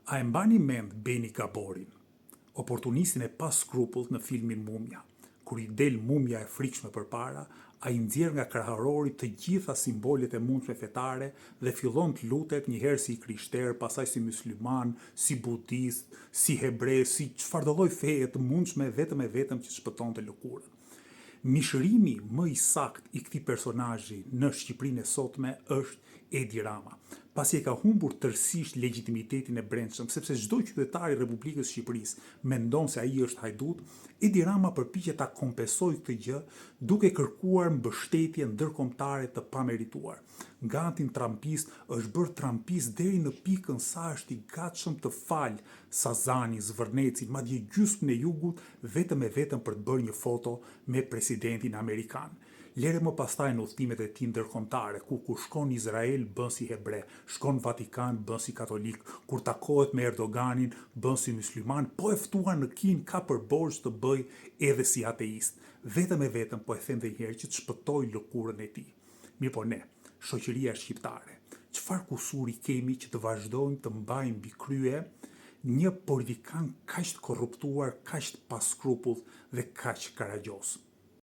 A e mbani mend Beni Gaborin, oportunistin e paskrupullt në filmin Mumja? Kur i del mumja e frikshme përpara, ai nxjerr nga kraharori të gjitha simbolet e mundshme fetare dhe fillon të lutet njëherë si i krishterë, pastaj si mysliman, si budist, si hebre, si çfarëdolloj feje të mundshme vetëm e vetëm që të shpëtonte lëkurën. Mishërimi më i saktë i këtij personazhi në Shqipërinë e sotme është Edi Rama, pasi e ka humbur tërësisht legjitimitetin e brendshëm, sepse çdo qytetar i Republikës së Shqipërisë mendon se ai është hajdut, Edi Rama përpiqet ta kompensojë këtë gjë duke kërkuar mbështetje ndërkombëtare të pamerituar. Nga antitrampist është bërë trampist deri në pikën sa është i gatshëm të falë Sazanin, Zvërnecin, madje gjysmën e jugut vetëm e vetëm për të bërë një foto me presidentin amerikan. Lere më pastaj në udhëtimet e tij ndërkombëtare, ku kur shkon në Izrael bën si hebre, shkon në Vatikan bën si katolik, kur takohet me Erdoganin bën si mysliman, po e ftuar në Kinë ka për borxh të bëjë edhe si ateist. Vetëm e vetëm po e them dhe një herë që të shpëtojë lëkurën e tij. Mirëpo ne, shoqëria shqiptare, çfarë kusuri kemi që të vazhdojmë të mbajmë mbi krye një politikan kaq të korruptuar, kaq të paskrupullt dhe kaq karagjoz?